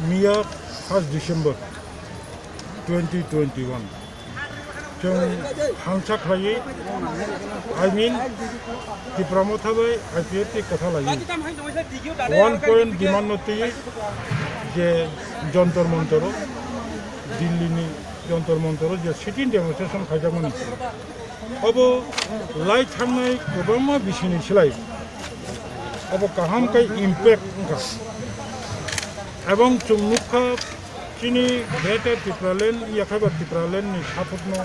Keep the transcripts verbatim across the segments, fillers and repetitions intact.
Miya first December twenty twenty-one. Chwng hamsa khlaiwi, I mean, Tipra Motha bai I P F T kwtha laiwi one point demand no twiwi je Jantar Mantar o, Delhi ni Jantar Mantar o je sit-in demonstration khaijakmani. Obo lai thangnai kwbangma bisini slai obo kaham khe impact wngkha. Ebong chwng nukha chini Greater Tipraland, yakhaiba Tipraland ni support no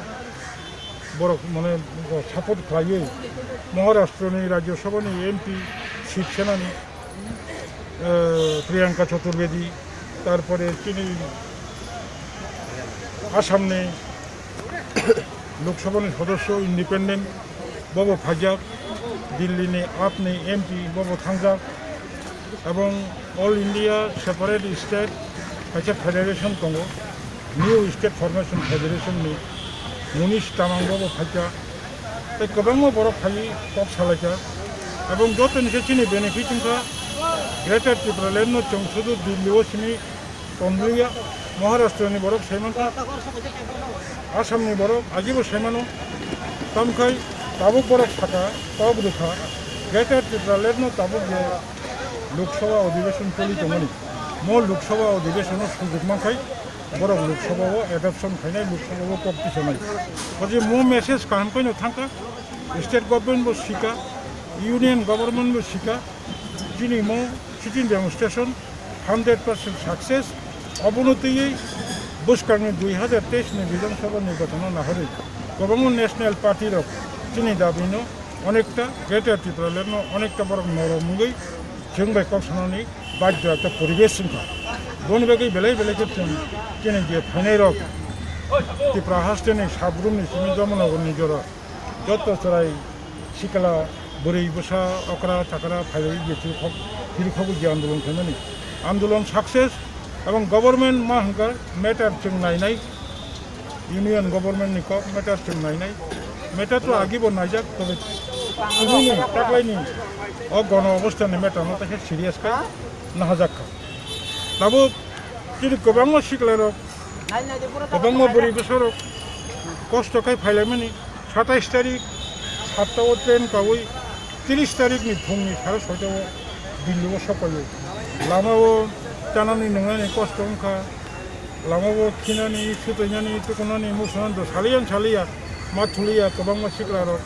borok mane support khlaiwi Maharashtra ni Rajya Sabha ni M P Shiv Sena ni, eh, Priyanka Chaturvedi, tarpore chini Assam ni Lok Sabha ni sodosyo independent bobo phaijak, Delhi ni A P ni M P bobo thangjak, ebong All India separate state kaisa federation tongo, New State Formation Federation ni Munish Tamang bobo phaijak, tei kwbangma borok phaiwi kok salaijak, ebong joto ni khe chini benefit wngkha Greater Tipraland no chwng sudu Delhi o simi tongliya, Maharashtra ni borok sai mankha, Assam ni borok ajibo sai mano. Tamkhai tabuk borok saka, tok rwkha, Greater Tipraland no tabuk je Lok Sabha Adhiveshon choli tongmani, mo Lok Sabha Adhiveshon o sujuk mankhai borok Lok Sabha o adoption khainai, Lok Sabha o kok tisanai. Hoje mo message kaham khaino thangkha, state government bo sika, union government bo sika, chini mo sit-in demonstration hundred percent success. Obono twiwi bwskangni dui hajar teis ni Bidhan Sabha nirbachon o naharwi kwbangma national party rok chini dabi no onekta Greater Tipraland no onekta borok norom wngwi chwng bai kok sanani badhyo ekta poribesh wngkha. Boni bagwi belai belai khe chwng chini je phainai rok Tipra haste ni Sabrum ni simi Jamanagar ni jora joto chwrai sikla, bwrwi, bwsa, okra, chakra phailai je chwng khok, phiri khogwi je andolon khaimani. Andolon success, ebong government ma hwnkha matter chwng nainai, union government ni kok matter chwng nainai. Matter to agi bo naijak, tobe chini taklaini o gono obostha ni matter no ta khe serious khai nahajak kha. Tabuk chini kwbangma sikla rok, kwbangma bwrwi bwsa rok kosto khai phailaimani. Satais tarik satta o train kawi tris tarik ni phung ni sare soita o Delhi o sopaio. Lama o chanani nwngnani kosto wngkha, lama o khinani, sutoinani, tukunani, musunani do saliyan saliya, ma thuliya kwbangma sikla rok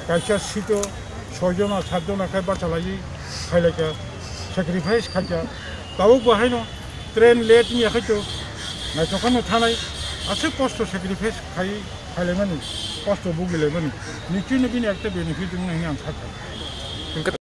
kaisa seat o soi jona, sat jona khai bachalaiwi phailaikha, sacrifice khaikha. Tabuk bo haino train late wngya khai to naithok kheno thanai, aswk kosto sacrifice khai phailaimani, kosto bugilaimani, nichino bini ekta benefit wngna hwnwi ang sakha.